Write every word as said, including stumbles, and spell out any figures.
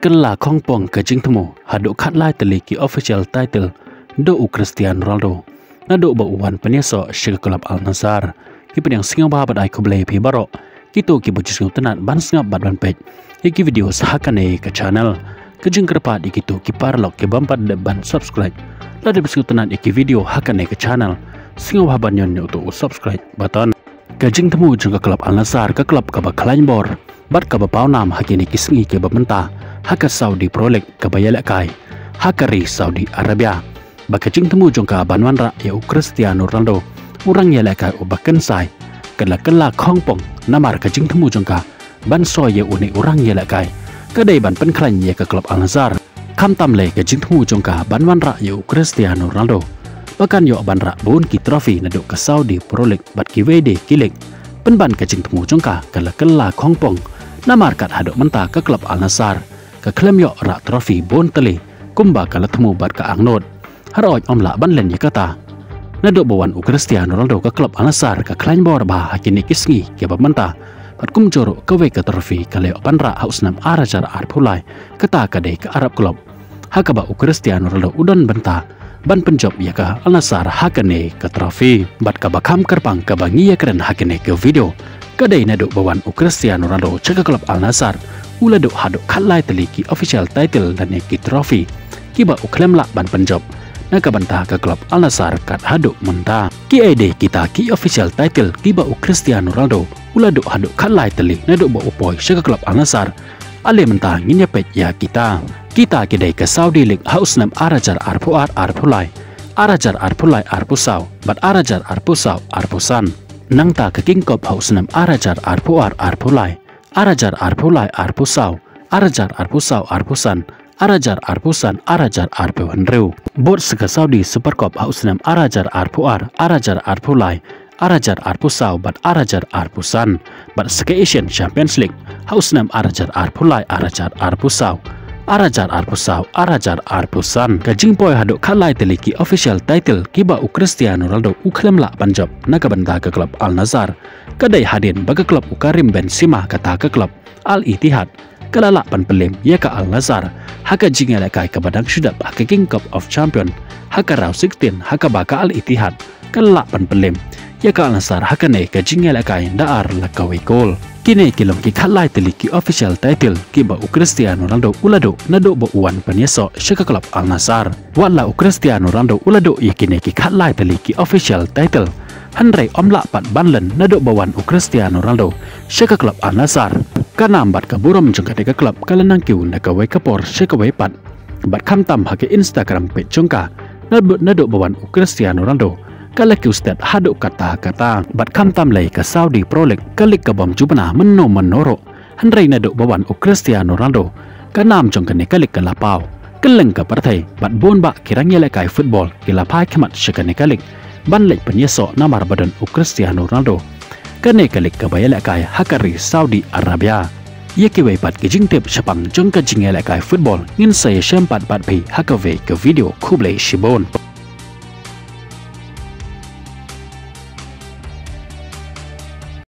Kylla khongpong ka jingthmu haduh khatlai tylli ki official title da u Cristiano Ronaldo naduh ba u wan pynïasoh sha ka klub Al Nassr. Ki pdiang sngewbha bad ai khublei phi baroh kito kiba ju sngewtynnat ban sngap bad ban peit ïa ki video ha kane ka channel. Ka jingkyrpad ïa kito ki paralok ki bym pat dep ban subscribe, lada phi sngewtynnat ïa ki video ha kane ka channel, sngewbha ban ñion ïa uto u subscribe button. Ka jingthmu jong ka klub Al Nassr, ka klub kaba khlaiñ bor bad kaba pawnam ha kine ki sngi kiba mynta ha ka Saudi Pro League kaba ïalehkai ha ka ri Saudi Arabia, ba ka jingthmu jong ka ban wanrah ïa u Cristiano Ronaldo, u rangïalehkai uba kynsai, ka la kylla khongpong namar ka jingthmu jong ka ban soi ïa une u rangïalehkai ka dei ban pynkhlaiñ ïa ka klub Al Nassr. Khamtam lei ka jingthmu jong ka ban wanrah ïa u Cristiano Ronaldo ba kan ïoh ban rah bun ki trophy naduh ka Saudi Pro League bad kiwei de ki league. Pynban ka jingthmu jong ka ka la kylla khongpong namar kat haduh mynta ka klub Al Nassr ka khlem ïoh rah trophy bun tylli kumba ka la thmu bad ka angnud. Haroh ym lah ban len ïa kata. Naduh ba wan u Cristiano Ronaldo, ka klub Al Nassr ka khlaiñ bor bha ha kine ki sngi kiba mynta. Bad kumjuh ruh kawei ka trophy ka la ïoh ban rah ha u snem ar hajar arphew lai, kata ka dei ka Arab Club, ha kaba u Cristiano Ronaldo u don bynta ban pynjop ïa ka Al Nassr ha kane ka trophy. Bad kaba kham kyrpang kaba ngi ïakren ha kane ka video ka dei naduh ba wan u Cristiano Ronaldo sha ka klub Al Nassr, u la duh haduh khatlai tylli ki official title lane ki trophy kiba u khlem lah ban pynjop na ka bynta ka klub Al Nassr kat haduh mynta. Kiei de kita ki official title kiba u Cristiano Ronaldo u la duh haduh khatlai tylli naduh ba u poi sha ka klub Al Nassr? Ale mynta ngin ïa peit ïa kita. Kita ki dei ka Saudi League ha u snem ar hajar arphew ar arphew lai, ar hajar arphew lai arphew saw bad ar hajar arphew saw arphew san. Nangta ka King Cup ha u snem ar hajar arphew ar arphew lai, ar hajar arphew lai arphew saw, ar hajar arphew saw arphew san, ar hajar arphew san, ar hajar arphew hynriew. Bud sa ka Saudi Super Cup ha u snem ar hajar arphew ar, ar hajar arphew lai, ar hajar arphew saw bad ar hajar arphew san. Bad sa ka Asian Champions League ha u snem ar hajar arphew lai, ar hajar arphew saw, ar hajar arphew saw, ar hajar arphew san. Ka jingpoi haduh khatlai tylli ki official title kiba u Cristiano Ronaldo u khlem lah ban jop na ka bynta ka klub Al Nassr ka dei hadien ba ka klub u Karim Benzema, kata ka klub Al Ittihad, ka la lah ban pynlem ïa ka Al Nassr ha ka jingïalehkai kaba dang shu dep ha ka King Cup of Champion ha ka round sixteen, ha kaba ka Al Ittihad ka la lah ban pynlem ïa ka Al Nassr ha kane ka jingïalehkai da ar la kawei kol. Kine ki long ki khatlai tylli ki official title kiba u Cristiano Ronaldo u la duh naduh ba u wan pynïasoh sha ka klub Al Nassr. Wat la u Cristiano Ronaldo u la duh ïa kine ki khatlai tylli ki official title, hynrei ym lah pat ban len naduh ba wan u Cristiano Ronaldo sha ka klub Al Nassr. Ka nam bad ka burom jong kane ka klub ka la nang kiew na kawei ka por sha kawei pat. Bad khamtam ha ka Instagram page jong ka, naduh, naduh ba wan u Cristiano Ronaldo, ka la kiew stet haduh katta katta. Bad khamtam lei ka Saudi Pro League, ka league ka bym ju bna mynno mynno ruh, hynrei naduh ba wan u Cristiano Ronaldo, ka nam jong kane ka league ka la paw. Kylleng ka pyrthei bad bun bah ki rangïalehkai football ki la phai khmat sha kane ka league ban leit pynïasoh namar ba don u Cristiano Ronaldo. Kane ka league kaba ïalehkai ha ka ri Saudi Arabia. Ïa kiwei pat ki jingtip shaphang jong ka jingïalehkai football ngin sa ïashem pat bad phi ha kawei ka video. Khublei shibun.